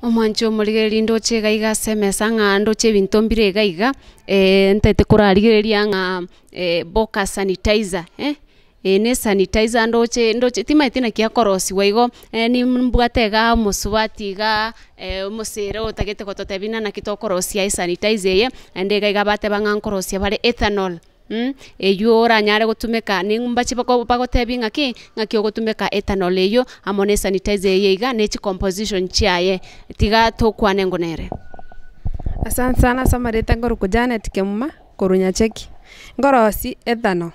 Omwancho omorigereria ndoche iga iga ase emesa ng'a ndoche ebinto mbire iga iga, ntaete korarigereria ng'a boka sanitizer eh, eye na esanitizer ndoche ndoche timanyeti naki ekorosiwa igo, nimbwate igaa omosubati igaa omosere otagete gototebia buna naki tokorosia esanitizer eye, naende iga iga bateba ng'a nkorosia bare ethanol. Eywo oranyare gotumeka nimbache bako bagotebie ng'aki, ng'aki ogotumeka ethanol eywo amo na esanitizer eye iga ne chicomposition chiaye, tiga tokwane ng'o nere. Asante sana ase amareta nkorokwa Janet Kemuma korwa Nyacheki, nkorosie ethanol,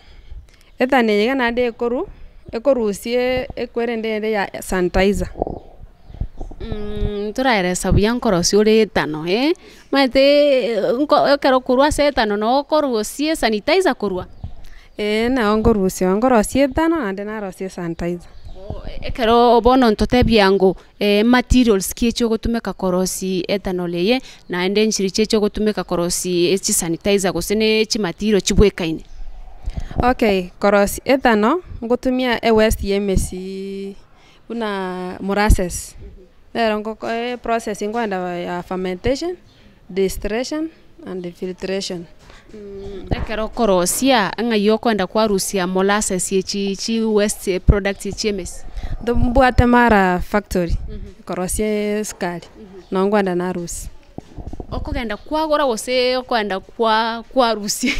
ethanol eye iga naende ekorwa ekorusia ekwerende ere ya sanitizer. Toraeresa buya nkorosia ore ethanol eh, omanyete nko ekero korwa ase ethanol noo okorusia esanitizer korwa? Eeh nabo nkorusia oo, nkorosia ethanol naende narosia esanitizer. Ekero bono ntotebia ango materials ki echi ogotumeka korosia ethanol eye, naende nchiri chiacha ogotumeka korosia chisanitizer gose ne chimaterial chibwekaine. Okay, korosia ethanol, ngotumia ewaste ya emesiiii buna molasses, nero ngoko eprocess nkoenda ya fermentation, distillation and filtration. Ekero okorosia, ng'ai okoenda kwarusia molasses echi chi waste products chia emesi? Mbwate mara factory, korosia esukari, nabo nkoenda narusia. Okogenda kwagora gose okoenda kwa kwarusia?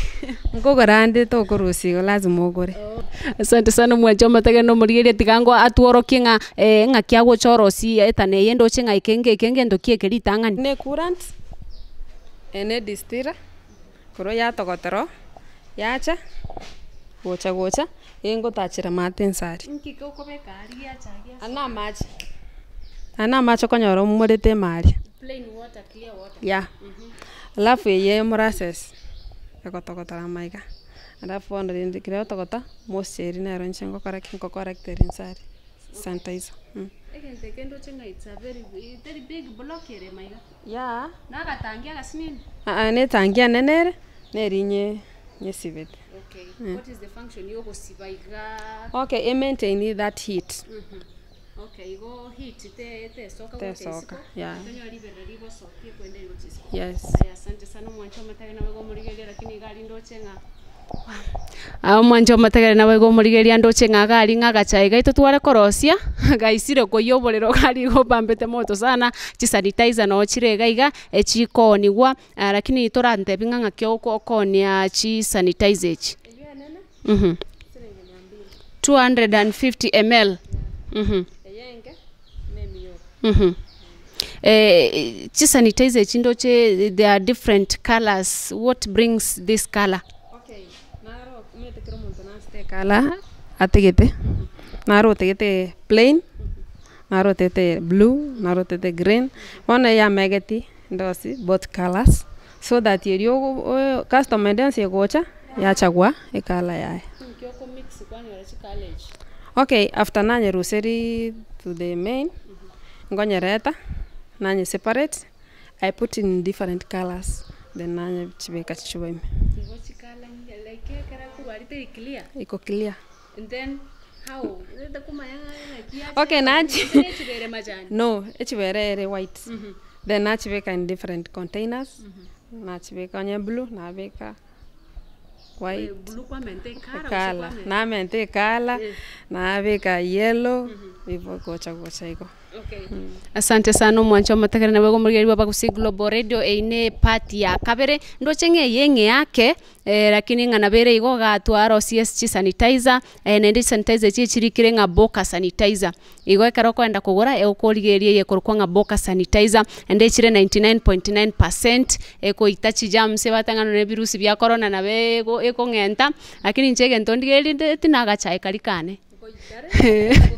Nkogora ande tokorusia igo lazima ogore. Asante sana omwancha omotege na omorigereria tiga ngo atworokie ng'a ng'aki agocha orosie etana eye ndoche ng'a eke eke ngento ki eke ritang'ani. Ne coolant, eye ne distiller, korwa yatogotera oo, yacha, gocha gocha, egotachera maate inse aria. Nki gekobeka aria giacha aria Aya na amache, aya na amache okonyora oumorete ime aria. Plain water, clear water. Yeah, alafu eye molasses, egotogotera amaiga, alafu bono rende ekero egotogota, moisture eria nero inche ngokora ki, nkokorecteria inse aria, sanitizer. Egento eke ndoche ng'a it's a very teri big block ere maiga. Yeah. Na agatangi agasinini? Aa na etangi enene ere, neri nye nyesibete. Okay, what is the function ya ogosiba igaa? Okay, e maintain that heat. Okay, igo heat te tesoka gocha isiko, Tesoka, yeah. tonyore riberera rigosokia ekwende rigocha isiko. Yes. Aya asante sana omwancho omotegere nabo igo omorigereria lakini iga aria ndoche ng'a Aa omwancho omotegere nabo igo omorigereria ndoche ng'a iga aria ng'a agachae gaito tware korosia, gaisire koyia oborero iga aria igo obambete moto sana, chisanitizer noo chire iga iga, echikooniwa, lakini torantebi ng'a ng'aki oko okoonia chisanitizer echi. 250 ml Chisanitizer echi ndoche they are different colours, what brings this colour? Okay, naro omanyete kera omonto nasete ecolour atagete, naro otagete plain, naro otagete blue, naro otagete green, bono eyamegeti ndosie both colours, so that erio ogo customer ende yonsi egocha, yachagua ecolour yaye. Nki okomix kwanyora chicolour echi? Okay, after nanyeruseria to the main, nkonyereta, nanye separate, I put in different colours, then nanyechibeka chichuba ime. Igo chicolour like ekero ekorwa aria teri clear? Iko clear. And then how? Ntakomanya ng'a naki yacha Okay, nachi gose nechibere majani? No, echibere ere white, then nachibeka in different containers, nachibeka onye blue, nabeka white, Blue kwamenta ecolour gose ecolour, kwamenta? namenta ecolour, nabeka yellow, igo gocha gocha igo. Asante sana omwancho omotegereri nabo igo omorigereria bwa Abagusii Global Radio, eyio ne epart ya kabere, ndoche ng'a eye eng'eake lakini ng'a nabo ere igo iga twarosie chisanitizer, naende chisanitizer echi echirikire ng'a boka sanitizer. Igo ekero okoenda kogora, okorigereria eye ekorokwa ng'a boka sanitizer, naende echire 99.9 percent, ekoita chigerms ebate ng'a nonye ebirusi bia corona nabo ego ekong'enta, lakini inche egento ndigereria nde tinagachae karia kane.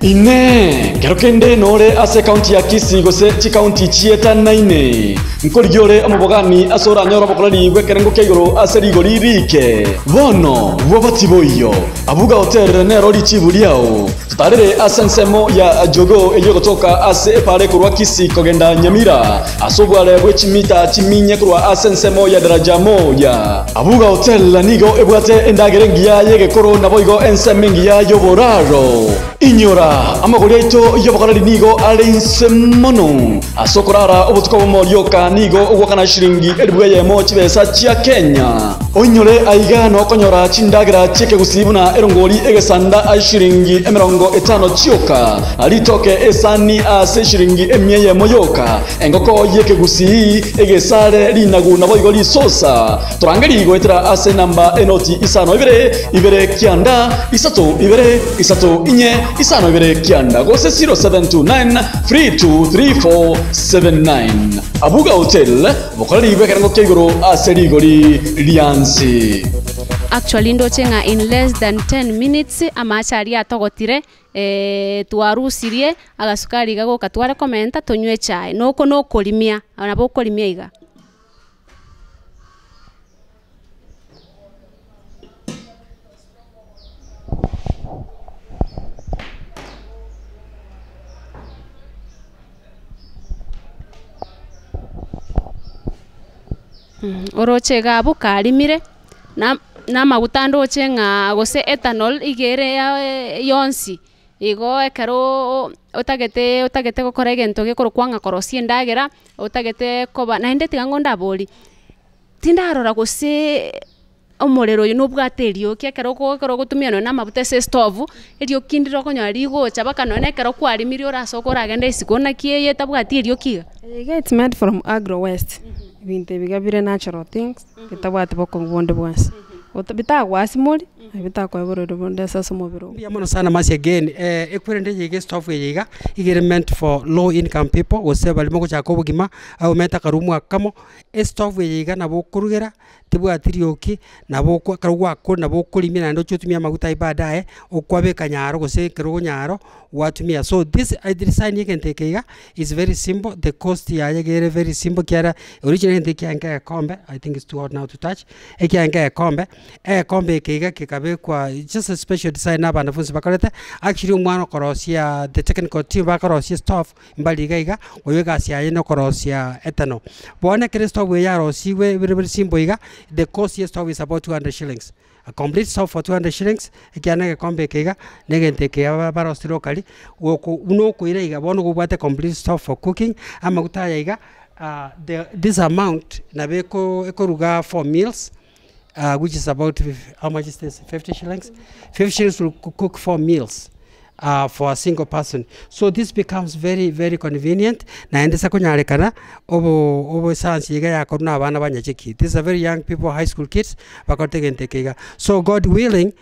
Inee! Kero kende nore ase ekaunti ya Kisii gose chikaunti chietanaine, nkorigia ore omobogani ase oranyore obokoreri bw'ekerengo kia igoro ase rigori riike? Bono bwoba tiboiyo, Abuga Hotel nero richibu riao. Totarere ase ensemo ya Jogoo eyio egotoka ase epaara ekorwa Kisii kogenda Nyamira, ase obware bwe chimita chiminye korwa ase ensemo ya Daraja Moja. Abuga Hotel nigo ebwate endagera engiya y'egekoro naboigo ensemo engiya y'oboraro. igoro. Inyora, amagori aito y'obokoreri nigo are inse mono. Ase okorara obotuko obomo rioka nigo ogoakana chiringi elifu eyemo chibesa chia Kenya. Oinyore aiga nokonyora chindagera chi'ekegusii buna erongori egesanda ase chiringi emerongo etano chioka, ritoke esani ase chiringi emia eyemo yoka, engoko y'ekegusii, egesare, rinagu naboigo risosa. Torangerie goetera ase enamba enoti isano ibere, ibere kianda, isato ibere, isato inye, isano ibere kianda, gose 0729 3234 79. Abuga Hotel, obokoreri bw'ekerengo kia igoro ase rigori riansi. Actually ndoche ng'a in less than 10 minutes amache aria atogotire twarusirie agasukari iga goka tware komenta tonywe echae. Noko nokorimia, nabo okorimia iga. Oroche iga abwo karimire, na namaguta ndoche ng'a gose ethanol iga ere yonsi. Igo ekero otagete otagete gokora egento gekorokwa ng'a korosia endagera, otagete koba naende tiga ng'o ndaborie, tindarora gose omorero oyo nobwate erioki ekero ogo ekero ogotumia nonye na amabuta ase estove, erioki ndire okonyora rigocha mpaka nonye na ekero kwarimirie orasoke oragende isiko naki eye etabwati erioki iga? Iga it's made from agro waste, ebinto ebi iga bire natural things, bitabwati bokong'u bonde bwensi, ota bitagoasimori, na bitakoe borwaire bonde ase ase omobere oo. Mbuya mono sana Mercy again, ekwerende eye iga estove eye iga, iga ere meant for low income people, gose baria mogochaka obogima, aomete akarumu akamo, estove eye iga nabo okorugera, tebwati rioki, nabo oko ekero gwakora nabo okorimia naende oche otumie amaguta aywo baadaye, okwabeka nyaro gose ekerogo nyaro, gwatumia. So this design ya egento eke iga, is very simple, the cost yaye iga ere very simple ekiagera originally egento ekiaye egekombe, I think it's too hot now to touch, ekiaye egekombe, egekombe eke iga kekabekwa just a special design na abanafunsi bakorete, actually omwana okorosia the technical team bakorosia estove, mbare iga iga, oyo egasi yaye na okorosia ethanol. Bono ekero estove eye yarosiwe bire bire simple iga, the cost ya estove is about 200 shillings, a complete stove for 200 shillings, ekiagera na egekombe eke iga, na egento eke iga barosirie locally, goko buna okoira iga bono nigo obwate complete stove for cooking, amaguta aya iga the this amount nabo eko ekoruga four meals, which is about how much is this 50 shillings 50 shillings will cook four meals for a single person so this becomes very very convenient naende ase konyarekana obo obosayansi iga yakorwa na abana banyacheki these are very young people high school kids bakorete egento eke iga so God willing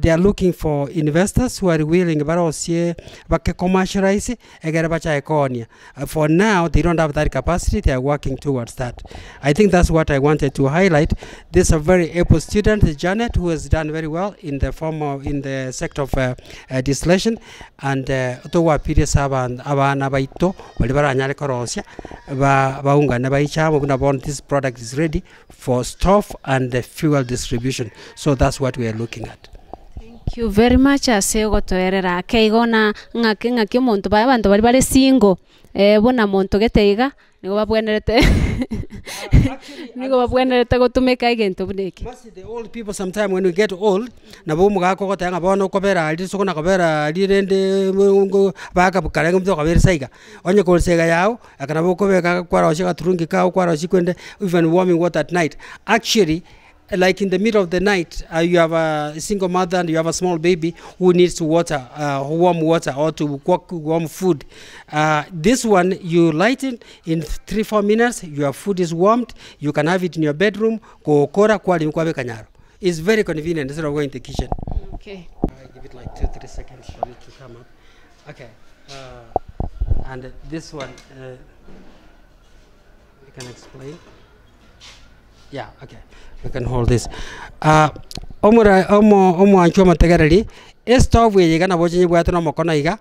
they are looking for investors who are willing barosie bake commercialize egere bachake koonia For now they don't have that capacity, they are working towards that. I think that's what I wanted to highlight. This is a very able student, Janet, who has done very well in the form of, in the sector of uh, uh, distillation and uh, togwapirie ase aban- abana baito baria baranyare korosia ba baungane baiche amo buna bono this product is ready for stove and uh, fuel distribution. So that's what we are looking at. Thank you very much ase ogotoerera ake igo na ng'aki ng'aki omonto ba abanto baria bare single buna monto gete iga, nigo babwenerete nigo babwenerete gotumeka egento buna eke. Mostly the old people sometime when we get old, nabo omogaka ogoteba ng'a bono okobera aria ase okona kobera aria rende bakabu kare ng'a tokabere saiga. Onye kore saiga yago, aka nabo okobeka kwarosia agaturungi kago kwarosia kwende even warming water at night. Actually. Like in the middle of the night you have a single mother and you have a small baby who needs water warm water or to cook warm food this one you light it in 3 4 minutes your food is warmed you can have it in your bedroom gokora kwarenge kwabeka nyaro it's very convenient instead of going to the kitchen. Okay. I give it like 2 3 seconds for it to come up. Okay. And this one you can explain. Yeah, okay. We can hold this. Ah, omora omo omwanchwa omotegereri, estove eye iga nabo ochinyebwate na omokono iga,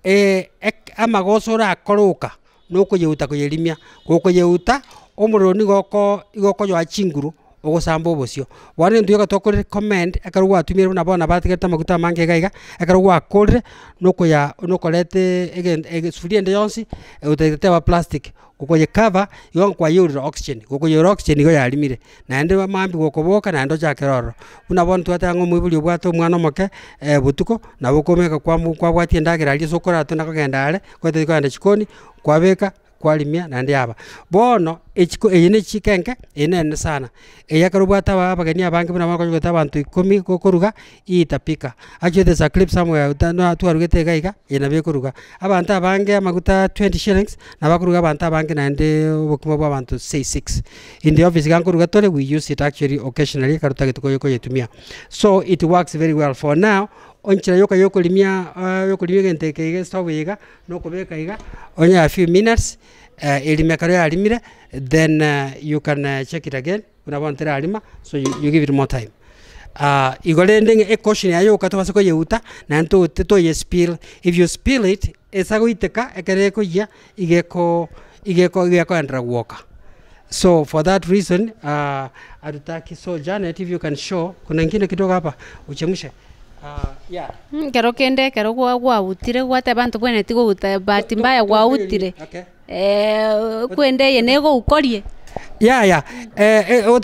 ek amagoso orakore oka, na okoyeuta koyerimia, gokoyeuta, omorero nigo oko igo okonyoa chinguru, Ogosamba obosio. Bono intwe igo toko recommend ekero gwatumire buna bono batigarete amaguta amange iga iga, ekero gwakorire, nokoya nokoreta egento ege sufuria ende yonsi, otagete teba plastic, gokoyecover, igo kwayeurire oxygen, gokoyeura oxygen igo yarimire, naende mambia gokoboka naende ochakere ororo. Buna bono twateba ng'a omoibori obwate omwana omoke, botuko, nabo okomeka kwamo kwabwatia endagera aria ase okorara tona kogenda are, kwatagete kogenda chikoni, kwabeka. Kwarimia naende yaba. Bono echiko eye ne echiko enke, eye nene sana, eye ekero obwate aba abageni abange buna bakonyora abanto ikomi gokoruga, itapika. Actually there's a clip somewhere na twarugete iga iga, eye nabo ekoruga. Abanto abange amaguta 20 shillings, nabo akoruga abanto abange naende obokima bwa abanto say six. In the office iga nkoruga tore, we use it actually occasionally ekero totagete koye koyetumia. So it works very well for now, enchera yoka ya okorimia yokorimia egento eke iga estove eye iga. Nokobeka iga, onye a few minutes, erime ekero yarimire, then you can check it again, buna bono terarima, so you you give it more time. Igo rende ng'a ecaution yaye yoka tobase koyeuta, naende tote toye spill, if you spill it, esa goiteka ekero ekoyia, iga eko iga eko iga ekoenderera gwoka. So for that reason, hatutaki so Janet if you can show, kuna ingine kidogo hapa, uchemshe yeah. Ekero kende ekero gwa gwautire gwateba ntobwenereti gouta bahati mbaya gwautire, Okay. kwende eye negoukorie. Yaya,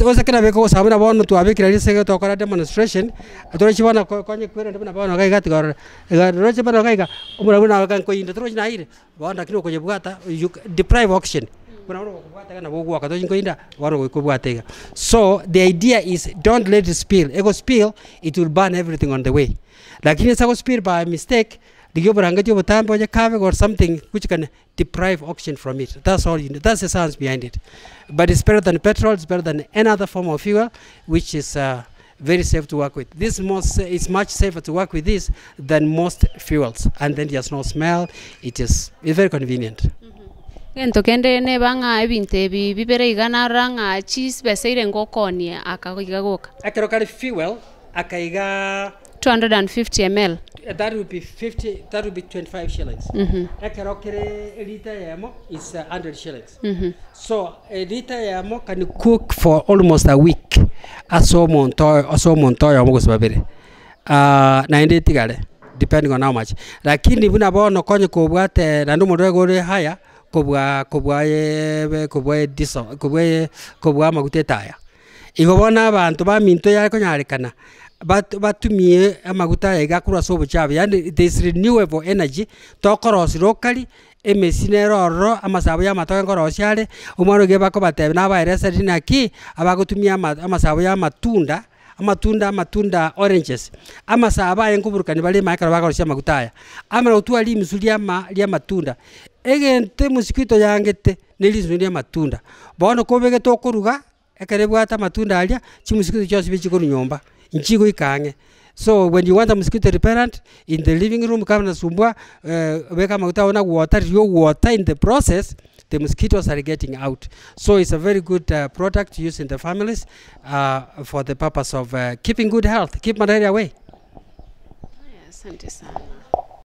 ose kera beka ogosaba buna bono twabekire aria ase tokora demonstration, torochi bono ko konye kwerende buna bono iga iga tiga orore, iga roche bono iga iga, omorabwo buna iga nkoyinde torochi naire. Bono lakini okoyebwata you deprive oxygen, buna bono gokobwata iga nabo ogwoka tochi nkoinda, bono goika obwate iga. So the idea is don't let it spill, ego spill it will burn everything on the way. Lakini ase ago spill by mistake, rigia oborangeti obotambe onye kabe or something which can deprive oxygen from it, that's all you need, that's the science behind it. But it's better than petrol, it's better than any other form of fuel which is very safe to work with. This most it's much safer to work with this than most fuels and then there's no smell, it is it's very convenient. Egento kende neba ng'a ebinto ebi bibere iga narora ng'a chibesa ire ngokonia aka iga goka. Ekero kare fuel aka igaa. 250 ml. That will be 50, that will be 25 shillings. Ekero kere elita eyemo is 100 shillings. So elita eyemo can cook for almost a week ase omonto oyo ase omonto oyomo gose babere. Naende etigare depending on how much. Lakini buna bono konye kobwate naende omorero iga ore higher kobua kobua kobua ediesel kobua kobua amaguta etaya. Igo bono abanto baminto yare konyarekana, bat batumie amaguta aya iga akorwa ase obochafu yaani there is renewable energy, tokorosia locally, emesi nere ororo, amasabo ya amatoke nkorosia are, omwana oyo bakobatebia nabaereseri naki, abagotumia ama amasabo ya amatunda, amatunda amatunda oranges, amasabo aye nkoburukani bare ime ekero bakorosia amaguta aya, amana gotwara rimisu ria ama ria amatunda, egento emosquito yangete. Ne rinsoni ria amatunda. Bono kobegete okoruga, ekero ebwate amatunda aria, chimosquito chionsi pi chikorwa nyomba, nchigoika ang'e. So when you want a mosquito repellent in the living room kama inasumbua beka amaguta ao na water riria ogwota in the process, the mosquitoes are getting out. So it's a very good product to use in the families for the purpose of keeping good health, keep malaria away. Asante sana.